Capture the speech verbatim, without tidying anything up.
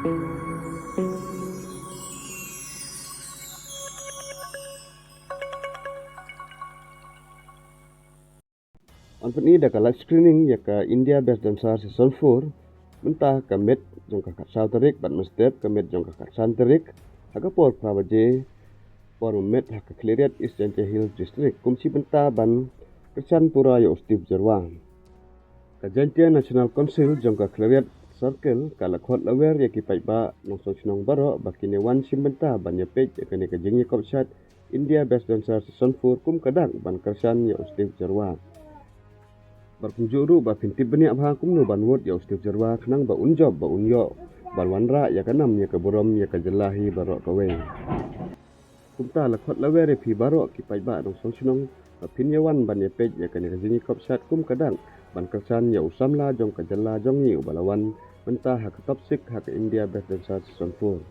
Yn pyni da ka live screening ïa ka India Best Dancer Season four mynta ka miet jong ka khatsaw tarik bad mynstep ka miet jong ka khatsan tarik ha ka por phra baje por mynmiet ha ka Khliehriat, East Jaintia Hills District. Kum shi bynta ban kyrshan pura ïa u Steve Jyrwa, ka Jaintia National Council jong ka Khliehriat Circle ka la khot la wer ïa ki paidbah nongshong shnong baroh ba kin ïa wan shim bynta ban ïa peit ïa kane ka jingïakop shad India Best Dancer Season four kum ka dak ban kyrshan ïa u Steve Jyrwa. Bad kumjuh ruh ba phin tip bniah bha kumno ban vote ïa u Steve Jyrwa khnang ba un jop ba un ïoh ban wanrah ïa ka nam ïa ka burom ïa ka jylla hi baroh kawei. Kumta la khot la wer ïa phi baroh ki paidbah nongshong shnong ba phin ïa wan ban ïa peit ïa kane ka jingïakop shad kum ka dak ban kyrshan ïa u samla jong ka jylla jong ngi uba la wan mynta ha ka top six ha ka India Best Dancer Season four.